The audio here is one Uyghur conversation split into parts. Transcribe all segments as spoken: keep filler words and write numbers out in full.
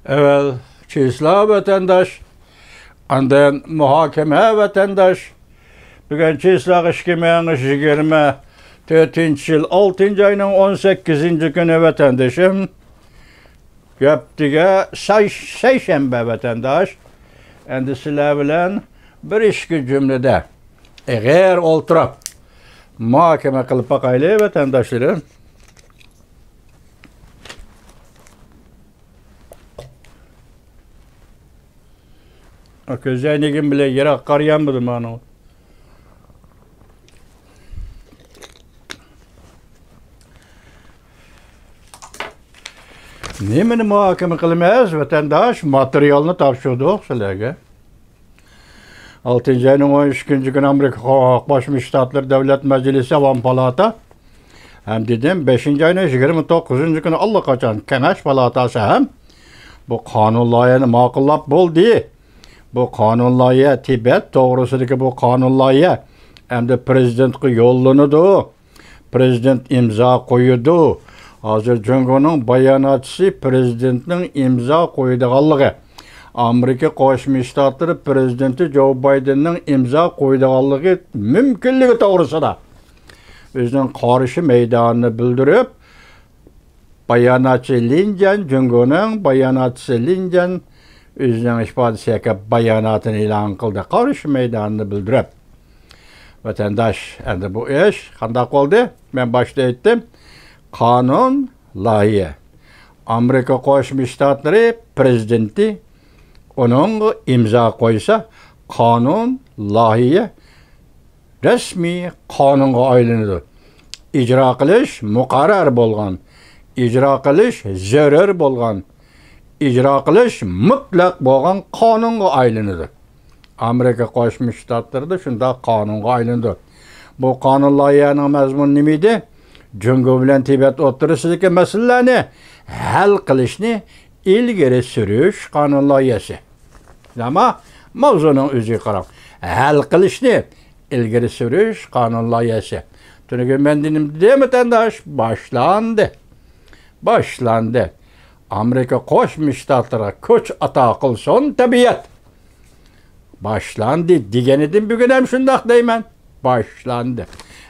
ئەۋەل چېسلا ۋەتەنداش، ئاندىن مۇھاكىمە ۋەتەنداش. بۈگۈن چېسلا ئىككى مىڭ يىگىرمە تۆتىنچى يىل ئالتىنچى ئاينىڭ ئون سەككىزىنچى كۈنى ۋەتەندىشىم. گەپ تېگە سەي-، سەيشەنبە ۋەتەنداش. ئەمدى سىلەر بىلەن بىر ئىككى جۈملىدە ئېغىر ئولتۇرۇپ مۇھاكىمە قىلىپ باقايلى ۋەتەنداشلىرىم. كۆز ئەينىكىم بىلەن يىراق قارىيالمىدىم مانا. نېمىنى مۇھاكىمە قىلىمىز، ۋەتەنداش؟ ماتېرىيالنى تاپشۇردۇق سىلەرگە. ئالتىنچى ئاينىڭ ئون ئىككىنچى كۈنى ئامېرىكا قوشما شتاتلىرى دۆلەت مەجلىسى ئاۋام پالاتا ھەم دېدىم، بەشىنچى ئاينىڭ يىگىرمە توققۇزىنچى كۈنى ئاللىقاچان كېڭەش پالاتاسى ھەم بۇ قانۇن لايىھەنى ماقۇللاپ بولدى. بۇ قانۇن لايىھە، تىبەت توغرىسىدىكى بۇ قانۇن لايىھە ئەمدى پرېزىدېنتقا يوللىنىدۇ. پرېزىدېنت ئىمزا قويىدۇ. ھازىر جۇڭگونىڭ باياناتچىسى پرېزىدېنتنىڭ ئىمزا قويىدىغانلىقى، ئامېرىكا قوشما شتاتلىرى پرېزىدېنتى جو بايدېننىڭ ئىمزا قويىدىغانلىقى مۇمكىنلىكى توغرىسىدا ئۆزىنىڭ قارشى مەيدانىنى بىلدۈرۈپ، باياناتچى لىن جيەن، جۇڭگونىڭ باياناتچىسى لىن جيەن ئۆزىنىڭ ئىپادىسى ياكى باياناتىنى ئېلان قىلدى، قارشى مەيدانىنى بىلدۈرۈپ. ۋەتەنداش، ئەمدى بۇ ئىش قانداق بولدى؟ مەن باشتا ئېيتتىم، قانۇن لايىھە. ئامېرىكا قوشما شتاتلىرى پرېزىدېنتى ئۇنىڭغا ئىمزا قويسا، قانۇن لايىھە رەسمىي قانۇنغا ئايلىنىدۇ. ئىجرا قىلىش مۇقەررەر بولغان، ئىجرا قىلىش زۆرۈر بولغان، ئىجرا قىلىش مۇتلەق بولغان قانۇنغا ئايلىنىدۇ. ئامېرىكا قوشما شتاتلىرىدا شۇنداق قانۇنغا ئايلىنىدۇ. بۇ قانۇن لايىھەنىڭ مەزمۇنى نېمە ئىدى؟ جۇڭگو بىلەن تىبەت ئوتتۇرىسىدىكى مەسىلىلەرنى ھەل قىلىشنى ئىلگىرى سۈرۈش قانۇن لايىھەسى. ئەمما ماۋزۇنىڭ ئۆزىگە قاراڭ. ھەل قىلىشنى ئىلگىرى سۈرۈش قانۇن لايىھەسى. تۈنۈگۈن مەن نېمە دېدىم، ۋەتەنداش؟ باشلاندى. باشلاندى. ئامېرىكا قوشما شتاتلىرىغا كۈچ ئاتا قىلسۇن تەبىئەت. باشلاندى دېگەنىدىم، بۈگۈن ھەم شۇنداق دەيمەن. باشلاندى.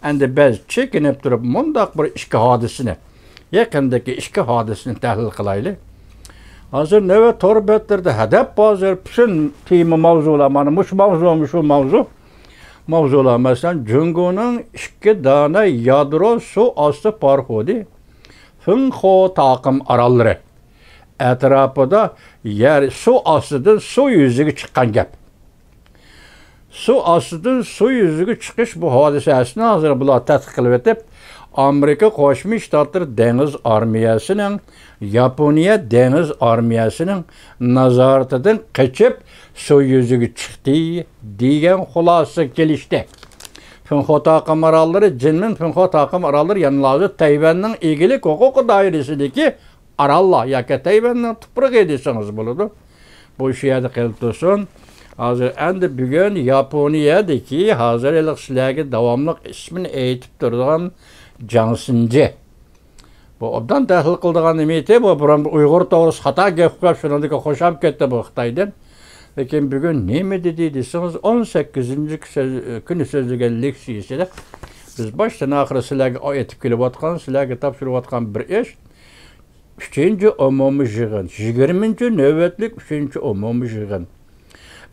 ئەمدى بىز چېكىنىپ تۇرۇپ مۇنداق بىر ئىككى ھادىسىنى، يېقىندىكى ئىككى ھادىسىنى تەھلىل قىلايلى. ھازىر نۆۋەت تور بەتلىرىدە ھەدەپ ھازىر پۈتۈن تېما ماۋزۇلار، مانا مۇشۇ ماۋزۇمۇ شۇ ماۋزۇ. ماۋزۇلار، مەسىلەن، جۇڭگونىڭ ئىككى دانە يادرو سۇ ئاستى پاراخودى فېڭخو تاقىم ئاراللىرى ئەتراپىدا يەر، سۇ ئاستىدىن سۇ يۈزىگە چىققان گەپ. سۇ ئاستىدىن سۇ يۈزىگە چىقىش بۇ ھادىسەسىنى ھازىر بۇلار تەتقىق قىلىۋېتىپ، ئامېرىكا قوشما شتاتلىرى دېڭىز ئارمىيەسىنىڭ، ياپونىيە دېڭىز ئارمىيەسىنىڭ نازارىتىدىن قېچىپ سۇ يۈزىگە چىقتى دېگەن خۇلاسىگە كېلىشتى. فېڭخو تاقىم ئاراللىرى، جىنمىن فېڭخو تاقىم ئاراللىرى يەنىلا ھازىر تەيۋەننىڭ ئىگىلىك ھوقۇقى دائىرىسىدىكى ئاراللار ياكى تەيۋەننىڭ تۇپرىقى دېسىڭىز بولىدۇ. بۇ شۇ يەردە قېلىپ تۇرسۇن. ھازىر ئەمدى بۈگۈن ياپونىيەدىكى، ھازىر ھېلىقى سىلەرگە داۋاملىق ئىسمىنى ئېيتىپ تۇرىدىغان جاڭ سىنجى. بۇ ئوبدان تەھلىل قىلىدىغان نېمە ئىدى؟ بۇ بۇرۇن ئۇيغۇر توغرىسىدا خاتا گەپ قىلىپ، شۇنىڭدىن كېيىن خۇشام كەتتى بۇ خىتايدىن. لېكىن بۈگۈن نېمە دېدى دېسىڭىز، ئون سەككىزىنچى سۆز-، كۈنى سۆزلىگەن لېكسىيىسىدە بىز باشتىن ئاخىر سىلەرگە ئېيتىپ كېلىۋاتقان، سىلەرگە تاپشۇرۇۋاتقان بىر ئىش. ئۈچىنچى ئومۇمىي يىغىن، يىگىرمىنچى نۆۋەتلىك ئۈچىنچى ئومۇمىي يىغىن.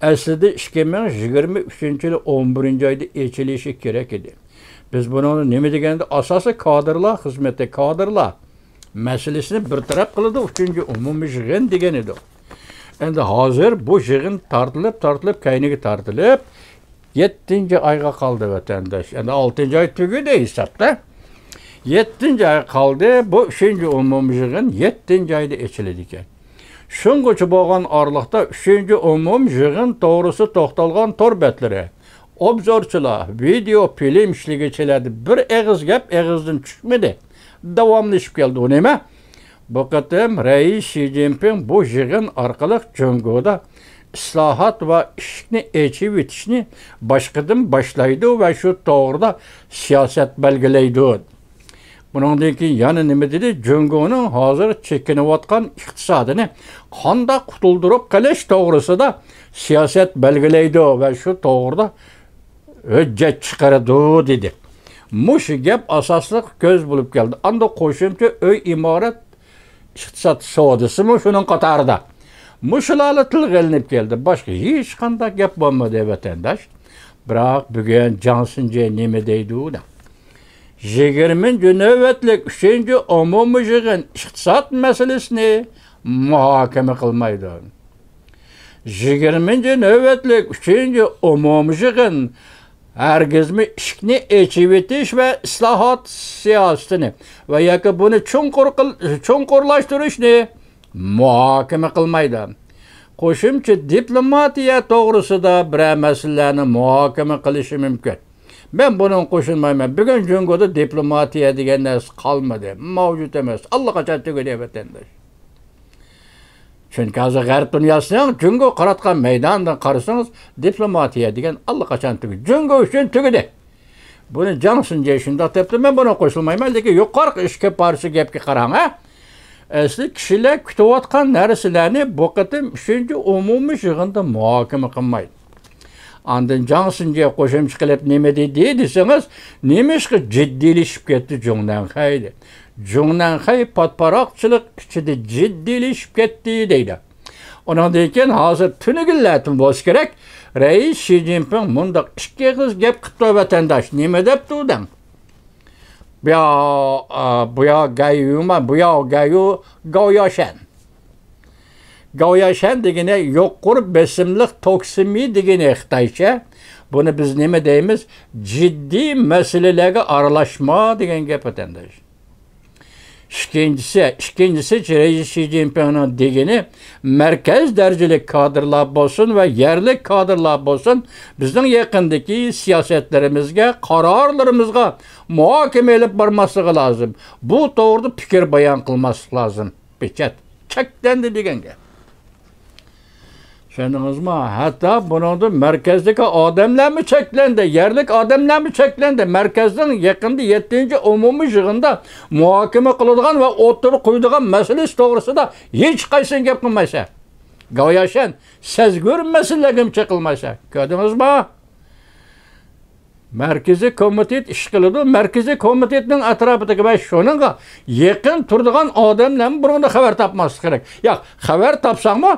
ئەسلىدە ئىككى مىڭ يىگىرمە ئۈچىنچى يىلى ئون بىرىنچى ئايدا ئېچىلىشى كېرەك ئىدى. بىز بۇنىڭدا نېمە دېگەندە، ئاساسىي كادىرلار خىزمىتى، كادىرلار مەسىلىسىنى بىر تەرەپ قىلىدۇ، ئۈچىنچى ئومۇمىي يىغىن دېگەن ئىدۇق. ئەمدى ھازىر بۇ يىغىن تارتىلىپ، تارتىلىپ، كەينىگە تارتىلىپ، يەتتىنچى ئايغا قالدى، ۋەتەنداش. ئەمدى ئالتىنچى ئاي تۈگىدى ھېسابتا. يەتتىنچى ئاي قالدى. بۇ ئۈچىنچى ئومۇميىغىن يەتتىنچى ئايدا ئېچىلىدىكەن. شۇڭغىچە بولغان ئارىلىقتا ئۈچىنچى ئومۇميىغىن توغرىسىدا توختالغان تور بەتلىرى، ئوبزورچىلار، ۋىدېئو فىلىم ئىشلىگۈچىلەردە بىر ئېغىز گەپ ئېغىزدىن چۈشمىدى. داۋاملىشىپ كەلدى. ئۇ نېمە؟ بۇ قېتىم رەئىس شى جىنپىڭ بۇ يىغىن ئارقىلىق جۇڭگودا ئىسلاھات ۋە ئىشىكنى ئېچىۋېتىشنى باشقىدىن باشلايدۇ ۋە شۇ توغرىدا سىياسەت بەلگىلەيدۇ. بۇنىڭدىن كېيىن يەنە نېمە دېدى؟ جۇڭگونىڭ ھازىر چېكىنىۋاتقان ئىقتىسادىنى قانداق قۇتۇلدۇرۇپ قېلىش توغرىسىدا سىياسەت بەلگىلەيدۇ ۋە شۇ توغرىدا ھۆججەت چىقىرىدۇ، دېدى. مۇشۇ گەپ ئاساسلىق كۆز بولۇپ كەلدى. ئاندا قوشۇمچە ئۆي ئىمارەت، ئىقتىساد سودىسىمۇ شۇنىڭ قاتارىدا. مۇشۇلارلا تىلغا ئېلىنىپ كەلدى. باشقا ھېچقانداق گەپ بولمىدى، ۋەتەنداش. بىراق بۈگۈن جاڭ سىنجې نېمە دەيدۇ دەڭ؟ يىگىرمىنچى نۆۋەتلىك ئۈچىنچى ئومۇمىي يىغىن ئىقتىساد مەسىلىسىنى مۇھاكىمە قىلمايدۇ. يىگىرمىنچى نۆۋەتلىك ئۈچىنچى ئومۇمىي يىغىن ھەرگىزمۇ ئىشىكنى ئېچىۋېتىش ۋە ئىسلاھات سىياسىتىنى ۋە ياكى بۇنى چوڭقۇر قىل-، چوڭقۇرلاشتۇرۇشنى مۇھاكىمە قىلمايدۇ. قوشۇمچە دىپلوماتىيە توغرىسىدا بىرەر مەسىلىلەرنى مۇھاكىمە قىلىشى مۇمكىن. مەن بۇنىڭغا قوشۇلمايمەن. بۈگۈن جۇڭگودا دىپلوماتىيە دېگەن نەرسە قالمىدى. ماۋجۇت ئەمەس. ئاللىقاچان تۈگىدى، ۋەتەنداش. چۈنكى ھازىر غەرب دۇنياسىنىڭ جۇڭگوغا قاراتقان مەيدانىدىن قارىسىڭىز، دىپلوماتىيە دېگەن ئاللىقاچان تۈگىدى. جۇڭگو ئۈچۈن تۈگىدى. بۇنى جاڭ سىنجې شۇنداق دەپتۇ، مەن بۇنىڭغا قوشۇلمايمەن. لېكىن يۇقىرىقى ئىككى پارچە گەپكە قاراڭ، ھە. ئەسلى كىشىلەر كۈتۈۋاتقان نەرسىلەرنى بۇ قېتىم ئۈچىنچى ئومۇمىي يىغىندا مۇھاكىمە قىلمايدۇ. ئاندىن جاڭ سىنجې قوشۇمچە قىلىپ نېمە دېدى دېسىڭىز، نېمىشقا جىددىيلىشىپ كەتتى جۇڭ نەنخەي دەپ. جۇڭ نەنخەي پاتپاراقچىلىق ئىچىدە جىددىيلىشىپ كەتتى دەيدۇ. ئۇنىڭدىن كېيىن ھازىر تۈنۈگۈنلەردىن بولسا كېرەك، رەئىس شى جىنپىڭ مۇنداق ئىككى ئېغىز گەپ قىپتۇ، ۋەتەنداش. نېمە دەپتۇ دەڭ؟ بۇيا، ئا، بۇيا گەييۇما، بۇيا گەييۇ گاۋياشەن. گاۋياشەن دېگىنى يۇقىرى بېسىملىق توكسىمى دېگىنى خىتايچە. بۇنى بىز نېمە دەيمىز؟ جىددىي مەسىلىلەرگە ئارىلاشما دېگەن گەپ، ۋەتەنداش. ئىككىنچىسى، ئىككىنچىسى، رەئىس شى جىنپىڭنىڭ دېگىنى، مەركەز دەرىجىلىك كادىرلار بولسۇن ۋە يەرلىك كادىرلار بولسۇن، بىزنىڭ يېقىندىكى سىياسەتلىرىمىزگە، قارارلىرىمىزغا مۇھاكىمە ئېلىپ بارماسلىقى لازىم. بۇ توغرىدا پىكىر بايان قىلماسلىق لازىم. پېچەت. چەكلەندى دېگەن گەپ. چۈشەندىڭىزمۇ؟ ھەتتا بۇنىڭدا مەركەزدىكى ئادەملەرمۇ چەكلەندى، يەرلىك ئادەملەرمۇ چەكلەندى. مەركەزنىڭ يېقىندا يەتتىنچى ئومۇمىي يىغىندا مۇھاكىمە قىلىدىغان ۋە ئوتتۇرىغا قويىدىغان مەسىلىسى توغرىسىدا ھېچقايسىڭ گەپ قىلمايسەن. گاۋياشەن، سەزگۈر مەسىلىلەرگىمۇ چېقىلمايسەن. كۆردىڭىزمۇ؟ مەركىزىي كومىتېت ئىش قىلىدۇ. مەركىزىي كومىتېتنىڭ ئەتراپىدىكى ۋە شۇنىڭغا يېقىن تۇرىدىغان ئادەملەرمۇ بۇنىڭدا خەۋەر تاپماسلىقى كېرەك. ياق، خەۋەر تاپساڭمۇ،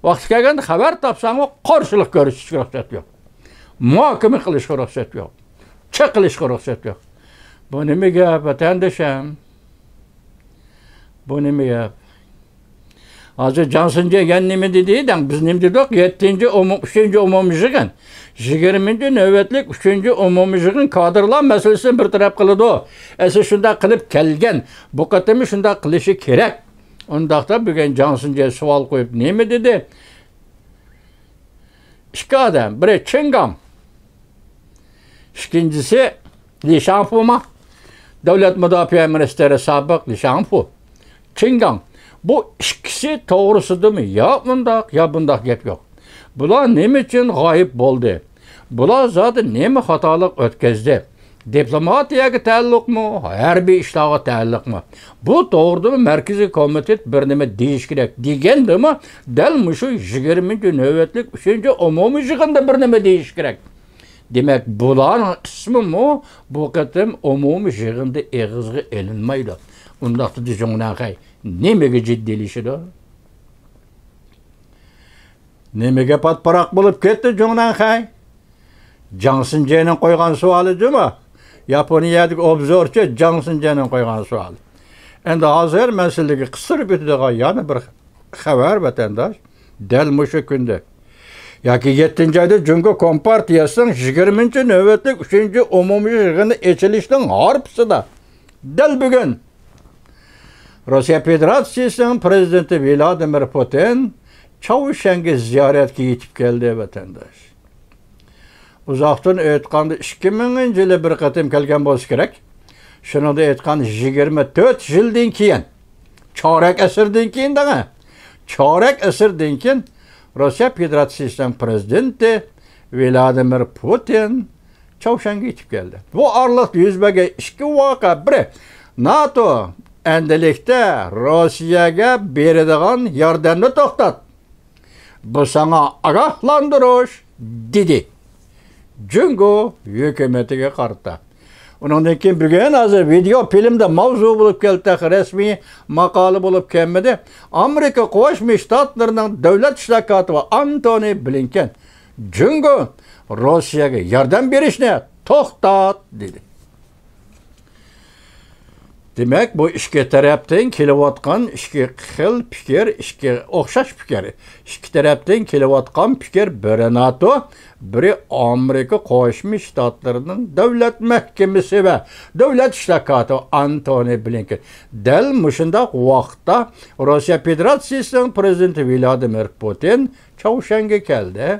ۋاقتى كەلگەندە خەۋەر تاپساڭمۇ، قارشىلىق كۆرسىتىشكە رۇخسەت يوق. مۇھاكىمە قىلىشقا رۇخسەت يوق. چېقىلىشقا رۇخسەت يوق. بۇ نېمە گەپ، ۋەتەندىشىم؟ بۇ نېمە گەپ؟ ھازىر جاڭ سىنجې يەنە نېمە دېدى دەڭ؟ بىز نېمە دېدۇق؟ يەتتىنچى ئومۇم-، ئۈچىنچى ئومۇمىي يىغىن، يىگىرمىنچى نۆۋەتلىك ئۈچىنچى ئومۇمىي يىغىن كادىرلار مەسىلىسىنى بىر تەرەپ قىلىدۇ. ئەسلى شۇنداق قىلىپ كەلگەن، بۇ قېتىممۇ شۇنداق قىلىشى كېرەك. ئۇنداقتا بۈگۈن جاڭ سىنجې سوئال قويۇپ نېمە دېدى؟ ئىككى ئادەم، بىرى چېن گاڭ، ئىككىنچىسى لى شاڭفۇما؟ دۆلەت مۇداپىئە مىنىستىرى سابىق لى شاڭفۇ، چېن گاڭ. بۇ ئىككىسى توغرىسىدىمۇ يا ئۇنداق، يا بۇنداق گەپ يوق. بۇلار نېمە ئۈچۈن غايىب بولدى؟ بۇلار زادى نېمە خاتالىق ئۆتكۈزدى؟ دىپلوماتىيەگە تەئەللۇقمۇ، ھەربىي ئىشلارغا تەئەللۇقمۇ؟ بۇ توغرىدىمۇ مەركىزىي كومىتېت بىر نېمە دېيىشى كېرەك دېگەندىمۇ، دەل مۇشۇ يىگىرمىنچى نۆۋەتلىك ئۈچىنچى ئومۇمىي يىغىندا بىر نېمە دېيىشى كېرەك. دېمەك، بۇلارنىڭ ئىسمىمۇ بۇ قېتىم ئومۇمىي يىغىندا ئېغىزغا ئېلىنمايدۇ. ئۇنداقتا جۇڭ نەنخەي نېمىگە جىددىيلىشىدۇ؟ نېمىگە پاتپاراق بولۇپ كەتتى جۇڭ نەنخەي؟ جاڭ سىنجېنىڭ قويغان سوئالى جۇمۇ. ياپونىيەدىكى ئوبزورچى جاڭ سىنجېنىڭ قويغان سوئالى. ئەمدى ھازىر مەن سىلەرگە قىستۇرۇپ ئۆتىدىغان يەنە بىر خەۋەر، ۋەتەنداش. دەل مۇشۇ كۈندە ياكى يەتتىنچى ئايدا جۇڭگو كومپارتىيەسىنىڭ يىگىرمىنچى نۆۋەتلىك ئۈچىنچى ئومۇمىي يىغىنى ئېچىلىشىنىڭ ھارپىسىدا، دەل بۈگۈن روسىيە فېدېراتسىيىسىنىڭ پىرېزىدېنتى ۋلادىمىر پۇتىن چاۋشيەنگە زىيارەتكە يېتىپ كەلدى، ۋەتەنداش. ئۇزاقتىن ئېيتقاندا، ئىككى مىڭىنچى يىلى بىر قېتىم كەلگەن بولسا كېرەك. شۇنىڭدا ئېيتقان، يىگىرمە تۆت يىلدىن كېيىن، چارەك ئەسىردىن كېيىن دەڭە، چارەك ئەسىردىن كېيىن روسىيە فېدېراتسىيىسىنىڭ پىرېزىدېنتى ۋلادىمىر پۇتىن چاۋشيەنگە يېتىپ كەلدى. بۇ ئارىلىقتا يۈز بەرگەن ئىككى ۋەقە، بىرى ناتو، ئەمدىلىكتە روسىيەگە بېرىدىغان ياردەمنى توختات. بۇ ساڭا ئاگاھلاندۇرۇش، دېدى جۇڭگو ھۆكۈمىتىگە قارىتا. ئۇنىڭدىن كېيىن بۈگۈن ھازىر ۋىدېئو فىلىمدا ماۋزۇ بولۇپ كەلدى، تېخى رەسمىي ماقالە بولۇپ كەلمىدى. ئامېرىكا قوشما شتاتلىرىنىڭ دۆلەت ئىشلار كاتىپى ئانتونى بلىنكېن، جۇڭگو روسىيەگە ياردەم بېرىشنى توختات، دېدى. دېمەك، بۇ ئىككى تەرەپتىن كېلىۋاتقان ئىككى خىل پىكىر، ئىككى ئوخشاش پىكىر. ئىككى تەرەپتىن كېلىۋاتقان پىكىر، بىرى ناتو، بىرى ئامېرىكا قوشما شتاتلىرىنىڭ دۆلەت مەھكىمىسى ۋە دۆلەت ئىشلار كاتىپى ئانتونى بلىنكېن. دەل مۇشۇنداق ۋاقىتتا روسىيە فېدېراتسىيىسىنىڭ پىرېزىدېنتى ۋلادىمىر پۇتىن چاۋشيەنگە كەلدى.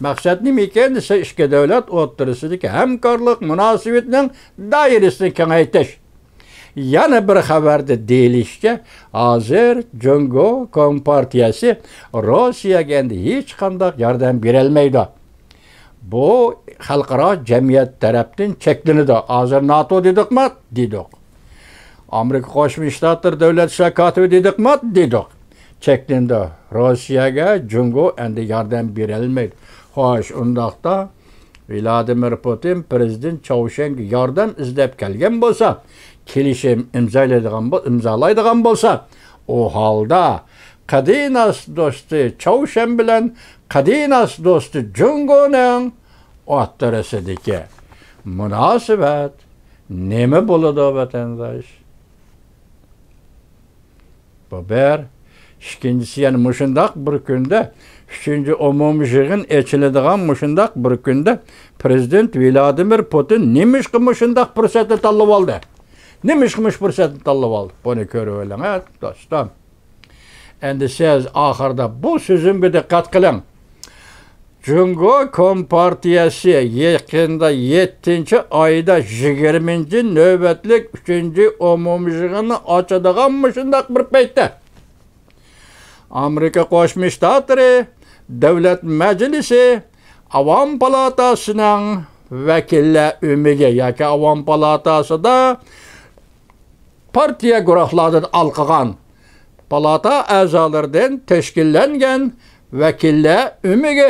مەقسەت نېمىكەن دېسە، ئىككى دۆلەت ئوتتۇرىسىدىكى ھەمكارلىق مۇناسىۋىتىنىڭ دائىرىسىنى كېڭەيتىش. يەنە بىر خەۋەردە دېيىلىشىچە، ھازىر جۇڭگو كومپارتىيەسى روسىيەگە ئەمدى ھېچقانداق ياردەم بېرەلمەيدۇ. بۇ خەلقئارا جەمئىيەت تەرەپتىن چەكلىنىدۇ. ھازىر ناتو دېدۇقما؟ دېدۇق. ئامېرىكا قوشما شتاتلىرى دۆلەت ئىشلار كاتىپى دېدۇقما؟ دېدۇق. چەكلىنىدۇ. روسىيەگە جۇڭگو ئەمدى ياردەم بېرەلمەيدۇ. خوش، ئۇنداقتا ۋلادىمىر پۇتىن پىرېزىدېنت چاۋشيەنگە ياردەم ئىزدەپ كەلگەن بولسا، كېلىشىم ئىمزالايدىغان بول-، ئىمزالايدىغان بولسا، ئۇ ھالدا قەدىناس دوستى چاۋشيەن بىلەن قەدىناس دوستى جۇڭگونىڭ ئوتتۇرىسىدىكى مۇناسىۋەت نېمە بولىدۇ، ۋەتەنداش؟ بۇ بىر. ئىككىنچىسى، يەنە مۇشۇنداق بىر كۈندە، ئۈچىنچى ئومۇمىي يىغىن ئېچىلىدىغان مۇشۇنداق بىر كۈندە پىرېزىدېنت ۋلادىمىر پۇتىن نېمىشقا مۇشۇنداق پۇرسەتنى تاللىۋالدى؟ نېمىشقا مۇشۇ پۇرسەتنى تاللىۋالدى؟ بۇنى كۆرۈۋېلىڭ، ھە، دوستۇم. ئەمدى سىز ئاخىرىدا بۇ سۆزۈمگە دىققەت قىلىڭ. جۇڭگو كومپارتىيەسى يېقىندا يەتتىنچى ئايدا يىگىرمىنچى نۆۋەتلىك ئۈچىنچى ئومۇميىغىننى ئاچىدىغان مۇشۇنداق بىر پەيتتە، ئامېرىكا قوشما شتاتلىرى دۆلەت مەجلىسى ئاۋام پالاتاسىنىڭ ۋەكىللەر ئۆمىكى ياكى ئاۋام پالاتاسىدا پارتىيە گۇرۇھلاردىن ھالقىغان پالاتا ئەزالىرىدىن تەشكىللەنگەن ۋەكىللەر ئۆمىكى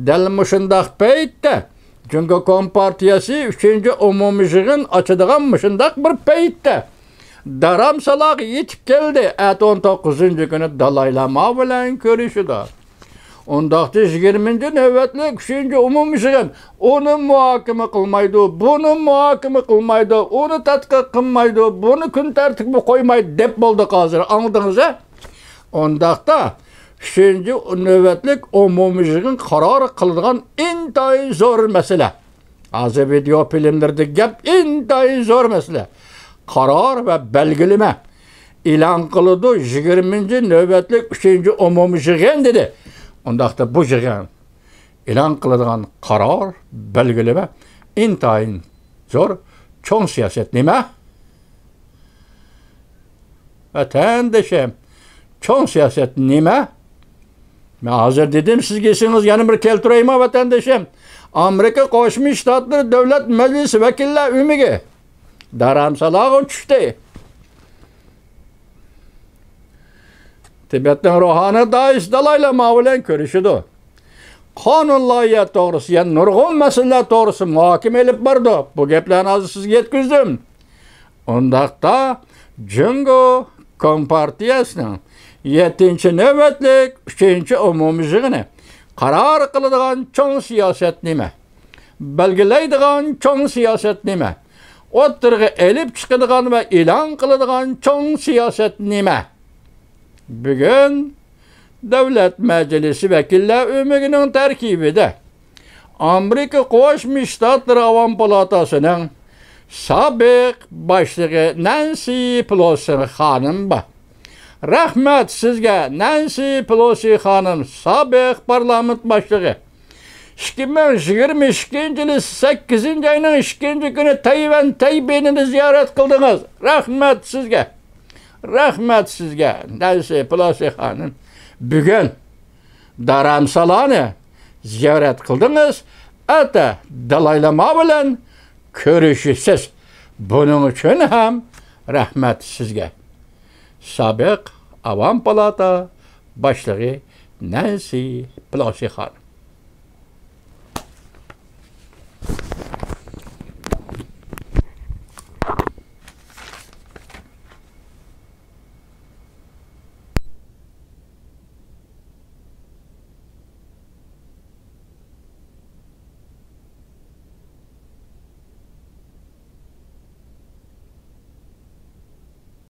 دەل مۇشۇنداق پەيتتە، جۇڭگو كومپارتىيەسى ئۈچىنچى ئومۇمىي يىغىن ئاچىدىغان مۇشۇنداق بىر پەيتتە دارامسالاغا يېتىپ كەلدى. ئەتە ئون توققۇزىنچى كۈنى دالاي لاما بىلەن كۆرۈشىدۇ. ئۇنداقتا يىگىرمىنچى نۆۋەتلىك ئۈچىنچى ئومۇمىي يىغىن ئۇنى مۇھاكىمە قىلمايدۇ، بۇنى مۇھاكىمە قىلمايدۇ، ئۇنى تەتقىق قىلمايدۇ، بۇنى كۈن تەرتىپكە قويمايدۇ دەپ بولدۇق ھازىر، ئاڭلىدىڭىز ھە؟ ئۇنداقتا ئۈچىنچى نۆۋەتلىك ئومۇمىي يىغىن قارار قىلىدىغان ئىنتايىن زور مەسىلە. ھازىر ۋىدېئو فىلىملىرىدە گەپ ئىنتايىن زور مەسىلە. قارار ۋە بەلگىلىمە ئېلان قىلىدۇ يىگىرمىنچى نۆۋەتلىك ئۈچىنچى ئومۇمىي يىغىن دېدى. ئۇنداقتا بۇ يىغىن ئېلان قىلىدىغان قارار، بەلگىلىمە ئىنتايىن زور، چوڭ سىياسەت نېمە؟ ۋەتەندىشىم، چوڭ سىياسەت نېمە؟ مەن ھازىر دېدىم سىزگە، ئېسىڭىزگە يەنە بىر كەلتۈرەيمۇ، ۋەتەندىشىم؟ ئامېرىكا قوشما شتاتلىرى دۆلەت مەجلىسى ۋەكىللەر ئۆمىكى دارامسالاغا چۈشتى. تىبەتنىڭ روھانىي داھىيسى دالاي لاما بىلەن كۆرۈشىدۇ. قانۇن لايىھە توغرىسى، يەنە نۇرغۇن مەسىلىلەر توغرىسى مۇھاكىمە ئېلىپ بارىدۇ. بۇ گەپلەرنى ھازىر سىزگە يەتكۈزدۈم. ئۇنداقتا جۇڭگو كومپارتىيەسىنىڭ يەتتىنچى نۆۋەتلىك ئۈچىنچى ئومۇمىي يىغىنى قارار قىلىدىغان چوڭ سىياسەت نېمە؟ بەلگىلەيدىغان چوڭ سىياسەت نېمە؟ ئوتتۇرىغا ئېلىپ چىقىدىغان ۋە ئېلان قىلىدىغان چوڭ سىياسەت نېمە؟ بۈگۈن دۆلەت مەجلىسى ۋەكىللەر ئۆمىكىنىڭ تەركىبىدە ئامېرىكا قوشما شتاتلىرى ئاۋام پالاتاسىنىڭ سابىق باشلىقى نەنسى پېلوسى خانىم بار. رەھمەت سىزگە، نەنسى پېلوسى خانىم، سابىق پارلامېنت باشلىقى. ئىككى مىڭ يىگىرمە ئىككىنچى يىلى سەككىزىنچى ئاينىڭ ئىككىنچى كۈنى تەيۋەن تەيبېينىنى زىيارەت قىلدىڭىز. رەھمەت سىزگە. رەھمەت سىزگە، نەنسى پېلوسى خانىم. بۈگۈن دارامسالانى زىيارەت قىلدىڭىز، ئەتە دالاي لاما بىلەن كۆرۈشىسىز. بۇنىڭ ئۈچۈن ھەم رەھمەت سىزگە. سابىق ئاۋام پالاتا باشلىقى نەنسى پېلوسى خانىم.